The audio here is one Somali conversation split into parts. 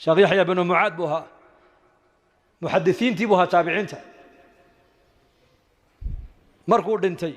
Sheekh Yaxya binu Mucaad buu ahaa, muxadisiintii buu ahaa, taabiciinta. Markuu dhintay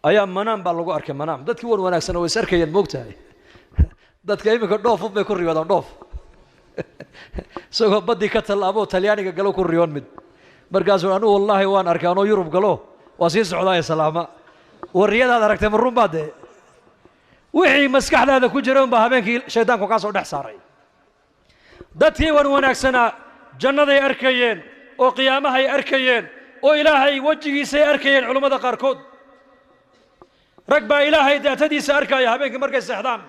ayaa manaam baa lagu arkay. Manaam dadkii wan wanaagsan way is arkayeen, moogtahay. Dadka iminka dhoofun bay ku riyoodaan. Dhoof isagoo baddii ka tallaaboo Talyaaniga galo ku riyoon mid. Markaasuu anugu wallaahi waan arkay anoo Yurub galo, waa sii socdaa ee salaama. Wariyadaad aragtay ma run baa dee? Wixii maskaxdaada ku jira unbaa habeenkii shaydaanku kaa soo dhex saaray. Dadkii wan wanaagsanaa jannaday arkayeen oo qiyaamahay arkayeen oo Ilaahay wejigiisay arkayeen. Culummada qaarkood, rag baa Ilaahay daatadiisa arkaya habeenkii markay seexdaan.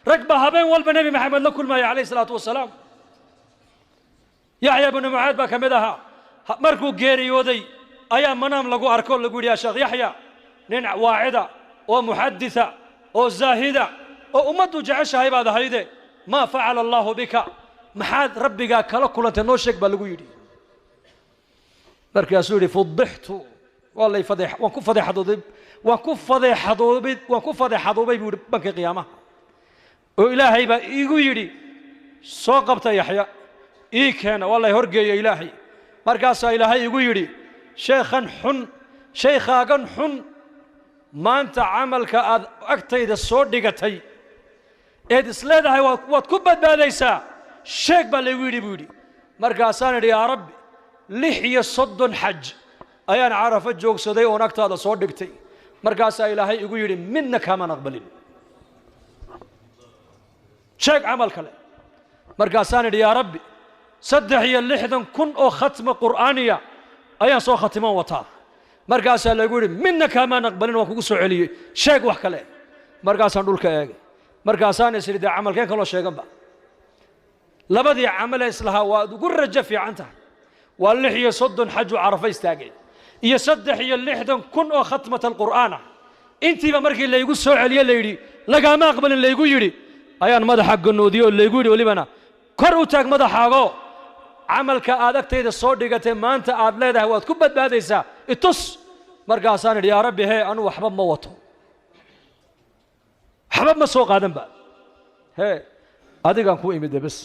Rag baa habeen walba Nebi Maxamed la kulmaya calayh isalaatu wasalaam. Yaxya binu Mucaad baa ka mid ahaa. Markuu geeriyooday ayaa manaam lagu arko, lagu yidhi: "Yaa Sheekh Yaxya, nin waacida oo muxaditha oo zaahida oo ummaddu jeceshahay baad ahayde, maa facala Allaahu bika? Maxaad Rabbigaa kala kulantay? Noo sheeg," baa lagu yidhi. Markaasuu yidhi: "Fudixtu, waa lay fadeex, waan ku fadeexadoobay, waan ku fadeexadoobay, waan ku fadeexadoobay," buu yidhi, "bankii qiyaamaha oo Ilaahay baa iigu yidhi: 'Soo qabta Yaxya, ii keena.' Waa lay horgeeya Ilaahay. Markaasaa Ilaahay igu yidhi: 'Sheekhan xun, shaykhaagan xun, maanta camalka aad agtayda soo dhigatay eed isleedahay waad ku badbaadaysaa, sheeg,' baa laygu yidhi," buu yidhi. "Markaasaan idhi: Yaa Rabbi, 36 xaj ayaan Carafo joogsaday oon agtaada soo dhigtay. Markaasaa Ilaahay igu yidhi: Midna kaamaan aqbalin, sheeg camal kale. Markaasaan idhi: Yaa Rabbi, 63,000 oo khatma qur'aaniya ayaan soo khatiman wataa. Markaasaa lagu yidhi: Midna kaamaan aqbalin, waan kugu soo celiyey, sheeg wax kale. Markaasaan dhulka eegay, markaasaan is idhi: Dee camalkeen kaloo sheeganba? Labadii camale islahaa waad ugu rajo fiican tahay waa 36 xaju Carafa istaagay iyo 63,000 oo khatmat alqur'aan ah. Intiiba markii laygu soo celiye, layidhi lagaama aqbalin laygu yidhi, ayaan madaxa ganoodiyey oo laygu yidhi welibana: Kor u taag madaxaago, camalka aad agtayda soo dhigatay maanta aad leedahay waad ku badbaadaysaa itus. Markaasaan idhi: Yaa Rabbi, hee, anu waxba ma wato, waxba ma soo qaadanba, hee, adigaan ku imide bes.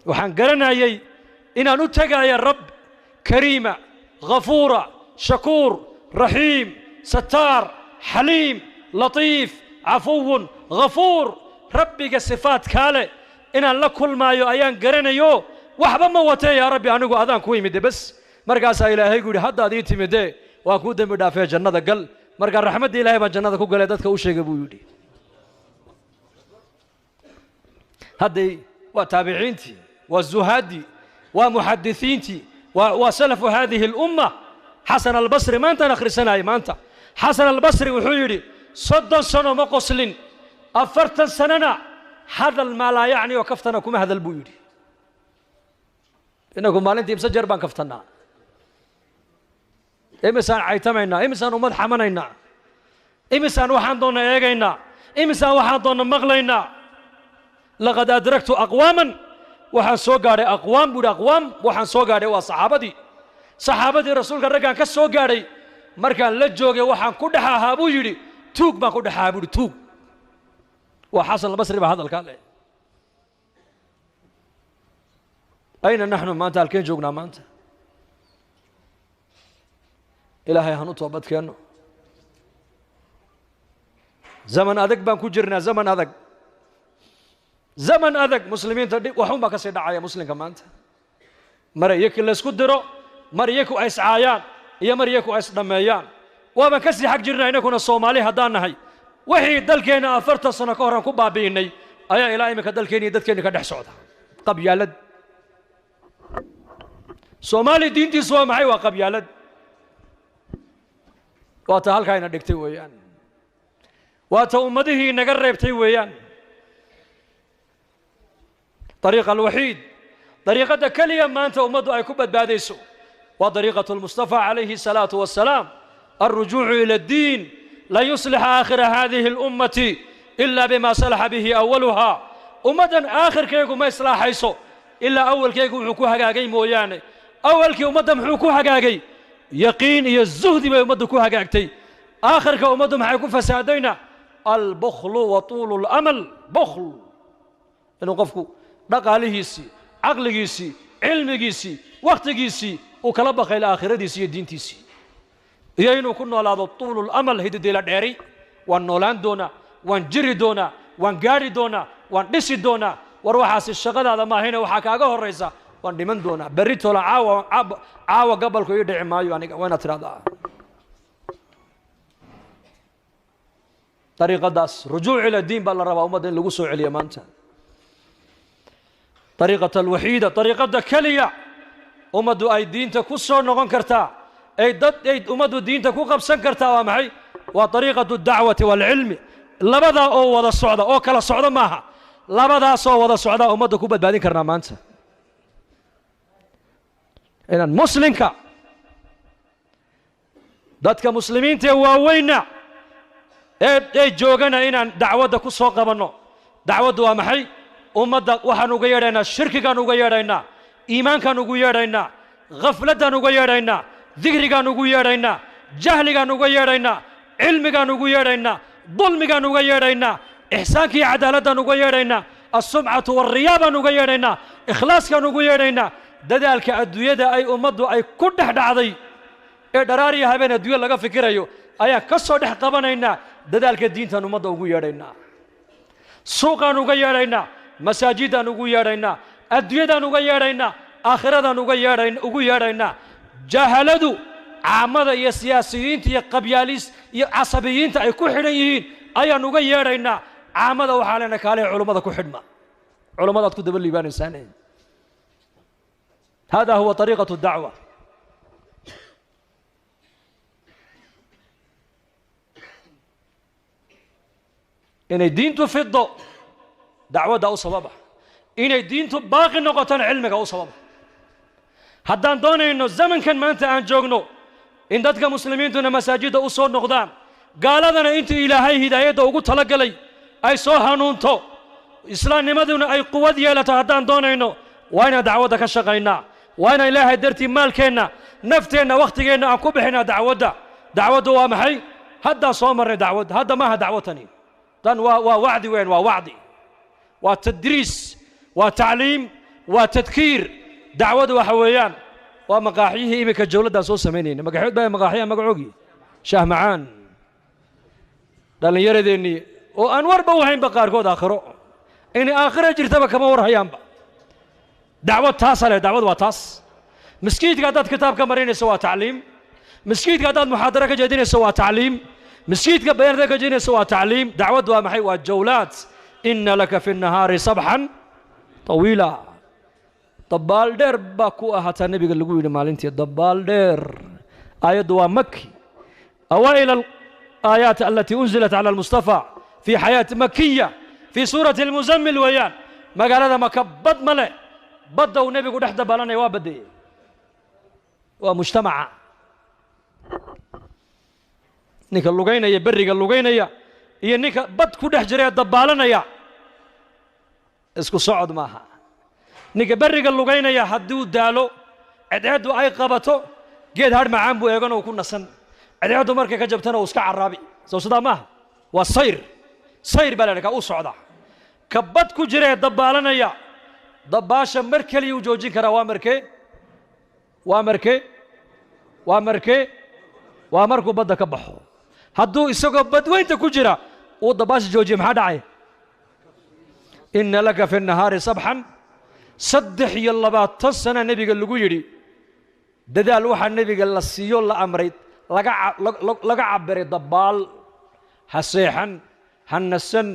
Waxaan garanayay inaan u tegaya Rabb kariima, ghafuura, shakuur, raxiim, sataar, xaliim, latiif, cafuwun ghafuur, Rabbiga sifaadkaa leh inaan la kulmaayo ayaan garanayo. Waxba ma watee, yaa Rabbi, anigu adaan ku imide bes. Markaasaa Ilaahay gu yidhi: Haddaad ii timidee, waan kuu dembi dhaafee, jannada gal. Markaa raxmaddii Ilahay baan jannada ku galay, dadka u sheegay," buu yidhi. Hadday waa taabiciintii, waa zuhaaddii, waa muxadisiintii, waa salafu haadihi alumma. Xasan Albasri maantaan akhrisanayay maanta. Xasan Albasri wuxuu yidhi: 30 sano ma qoslin, 40 sanona hadal maa laa yacni oo kaftana kuma hadal," buu yidhi. Inagu maalintii imse jeer baan kaftannaa? Imisaan caytamaynaa? Imisaan ummad xamanaynaa? Imisaan waxaan doonna eegaynaa? Imisaan waxaan doonna maqlaynaa? "Laqad adraktu aqwaaman," waxaan soo gaadhay aqwaam, buu yidhi. Aqwaam waxaan soo gaadhay waa saxaabadii, saxaabadii Rasuulka. Raggaan ka soo gaadhay markaan la joogay, waxaan ku dhex ahaa, buu yidhi, tuug baan ku dhex ahaa, buu yidhi, tuug. Waa Xasan Albasri baa hadalkaa leh. Ayna naxnu maanta? Halkeen joognaa maanta? Ilaahay han u toobad keenno. Zaman adag baan ku jirnaa, zaman adag, zaman adag. Muslimiinta waxun baa ka sii dhacaya muslimka maanta. Mar iyaki laysku diro, mar iyaku ay iscaayaan iyo mar iyaku ay isdhammeeyaan. Waabaan ka sii xag jirnaa inakuna Soomaali haddaan nahay. Wixii dalkeenna 40 sano ka horaan ku baabi'inay ayaa ilaa iminka dalkeenna iyo dadkeenna ka dhex socda. Qabyaalad. Soomaali diintiisu waa maxay? Waa qabyaalad. Waa ta halkaa ina dhigtay weeyaan, waa ta ummadihii inaga reebtay weeyaan. Dariiqa alwaxiid, dariiqadda keliya maanta ummaddu ay ku badbaadayso waa dariiqatu lmustafa calayhi الsalaatu wassalaam, alrujuucu ila addiin. Lan yuslixa aakhira hadihi اlummati ila bima salaxa bihi awaluha. Ummaddan aakhirkaygu ma islaaxayso ilaa awalkaygu wuxuu ku hagaagay mooyaane. Awalkii ummadda muxuu ku hagaagay? Yaqiin iyo zuhdi bay ummaddu ku hagaagtay. Aakhirka ummaddu maxay ku fasaadayna? Albukhlu wa tuulu lamal. Bukhl. Inuu qofku dhaqaalihiisii, caqligiisii, cilmigiisii, wakhtigiisii uu kala bakaylo aakhiradiisii iyo diintiisii, iyo inuu ku noolaado tuulul amal, hididiila dheeri. Waan noolaan doonaa, waan jiri doonaa, waan gaadhi doonaa, waan dhisi doonaa. War waxaasi shaqadaada maahayne, waxaa kaaga horraysa waan dhiman doonaa berri toola, caawa caawa gabalku ii dhici maayo aniga. Waa inaad tidhahdaa dariiqadaas rujuuc ila diin baa la rabaa ummadda in lagu soo celiyo maanta. Dariiqata alwaxiida, dariiqada keliya ummaddu ay diinta ku soo noqon kartaa, ay dad ay ummaddu diinta ku qabsan kartaa waa maxay? Waa dariiqatu dacwati waalcilmi. Labadaa oo wada socda, oo kala socda maaha, labadaasoo wada socdaa ummadda ku badbaadin karnaa maanta. Inaan muslimka, dadka muslimiinta ee waaweynna ee joogana inaan dacwadda ku soo qabanno. Dacwaddu waa maxay? Ummadda waxaan uga yeedhaynaa shirkigaan uga yeedhaynaa, iimaankaan ugu yeedhaynaa, khafladdaan uga yeedhaynaa, dikrigaan ugu yeedhaynaa, jahligaan uga yeedhaynaa, cilmigaan ugu yeedhaynaa, dulmigaan uga yeedhaynaa, ixsaanka iyo cadaaladdan uga yeedhaynaa, assumcatu walriyaa baan uga yeedhaynaa, ikhlaaskaan ugu yeedhaynaa. Dadaalka adduunyada ay ummaddu ay ku dhex dhacday ee dharaariya habeen adduunya laga fikirayo ayaan ka soo dhex qabanaynaa. Dadaalka diintaan ummadda ugu yeedhaynaa, suuqaan uga yeedhaynaa, masaajidaan ugu yeedhaynaa, adduunyadaan uga yeedhaynaa, aakhiradaan uga yeedhayn ugu yeedhaynaa. Jahaladu caamada iyo siyaasiyiinta iyo qabyaalis iyo casabiyiinta ay ku xidhan yihiin ayaan uga yeedhaynaa. Caamada waxaa leenahay kaaliha culummada ku xidhma, culummadaad ku daba liibaanaysaan. Hada huwa طariiqaة الdacwa. Inay diintu fido dacwadda u sababa, inay diintu baaqi noqotona cilmiga u sababa. Haddaan doonayno zamankan maanta aan joogno in dadka muslimiintuna masaajidda u soo noqdaan, gaaladana intii Ilaahay hidaayadda ugu talagalay ay soo hanuunto, islaamnimaduna ay quwad yeelato, haddaan doonayno waa inaan dacwadda ka shaqaynaa. Waa inaan Ilaahay dartii maalkeenna, nafteenna, wakhtigeenna aan ku bixinaa dacwadda. Dacwaddu waa maxay? Haddaan soo marnay dacwadda. Hadda maaha dacwatani tan, waa wacdi weyn, waa wacdi, waa tadriis, waa tacliim, waa tadkiir. Dacwadu waxa weeyaan waa maqaaxyihii iminka jawladdaan soo samaynayna. Magaxood baa maqaaxyaha magacoogii shaah macaan, dhallinyaradeennii oo aan warba u haynba qaarkood aakhiro inay aakhiro jirtaba kama war hayaanba. Dacwad taasa leh, dacwad waa taas. Maskiidka haddaad kitaab ka marinayso waa tacliim, maskiidka haddaad muxaadaro ka jeedinayso waa tacliim, maskiidka bayaan haddaad ka jeedinayso waa tacliim. Dacwad waa maxay? Waa jawlaad. Ina laka fi nnahaari sabxan tawiila. Dabaal dheer baa ku ahaataa nebiga lagu yidhi maalintii, dabaal dheer. Aayaddu waa maki, awaa'il alaayaat alatii unzilat cala almustafa fi xayaati makiya fii suurati almuzammil weeyaan. Magaalada Maka bad ma leh, badda uu nebigu dhex dabaalanaya waa baddeeye, waa mujtamaca. Ninka lugaynaya berriga lugaynaya iyo ninka bad ku dhex jira ee dabaalanaya isku socod maaha. Ninka berriga lugaynaya hadduu daalo, cadceeddu ay qabato, geed hadh macaan buu eegana uu ku nasan. Cadceeddu markay ka jabtana uu iska caraabi. Soo sidaa maaha? Waa sayr, sayr baa la ka u socda. Ka bad ku jira ee dabaalanaya dabaasha mar keliya u joojin karaa. Waa markee? Waa markee? Waa markee? Waa markuu badda ka baxo. Hadduu isagoo badweynta ku jira uu dabaasha joojiyo, maxaa dhacaya? Ina laka fi nahaari sabxan. 23 sana nebiga lagu yidhi dadaal. Waxaa nebiga la siiyo, la amray, laga cabiray dabaal. Ha seexan, ha nasan,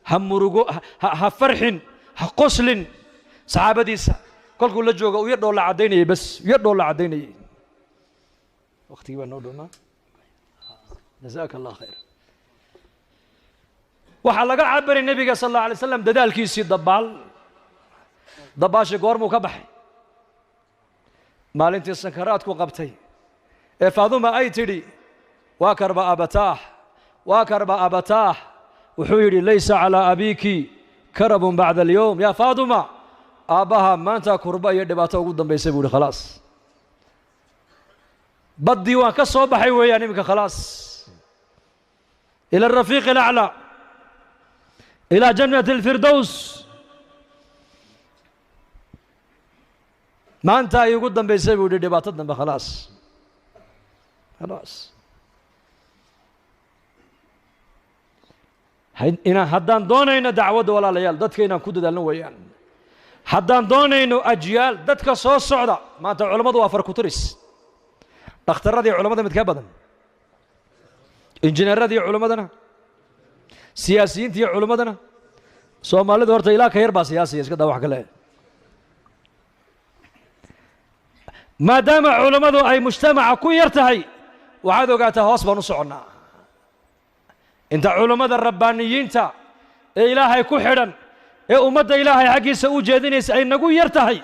ha murugo, ha farxin, ha qoslin. Saxaabadiisa kolkuu la jooga u yar dhoolla caddaynayay, bas yar dhoolla caddaynayay. Waqtigii baa noo dhomaa. Jazaaka Allah khayr. Waxaa laga cabiray nebiga sal alla alay slam dadaalkiisii dabaal. Dabaashii goormuu ka baxay? Maalintii sankaraadku qabtay ee Faaduma ay tidhi waa karba abataah, waa karba abataah, wuxuu yidhi laysa calaa abiiki karabun bacda alyowm yaa Faaduma. Aabbaha maanta kurba iyo dhibaato ugu dambaysay buu yihi. Khalaas, baddii waan ka soo baxay weeyaan iminka. Khalaas, ila arafiiqi alaclaa, ilaa jannati alfirdows. Maanta ay ugu dambaysay buu yidhi dhibaato dambe, khalaas khalaas. Inaan haddaan doonayno dacwadda, walaalayaal, dadka inaan ku dadaalno weeyaan. Haddaan doonayno ajyaal dadka soo socda, maanta culammadu waa farkuturis, dhakhtarradii culammada mid ka badan, injineeradii culammadana, siyaasiyiintii culammadana. Soomaalidu horta ilaa ka yar baa siyaasiya, iska daa wax kale. Maadaama culammadu ay mujtamaca ku yar tahay, waxaad ogaataa hoos baan u soconnaa. Inta culammada rabbaaniyiinta ee Ilaahay ku xidhan ee ummadda Ilaahay xaggiisa u jeedinaysa ay nagu yar tahay,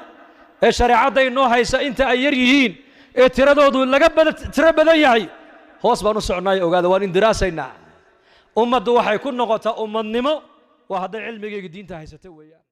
ee shareecadda inoo haysa inta ay yar yihiin, ee tiradoodu laga bada tiro badan yahay, hoos baan u soconnaayo. Ogaada, waan indiraasaynaa. Ummaddu waxay ku noqotaa ummadnimo waa hadday cilmigayga diinta haysata weeyaan.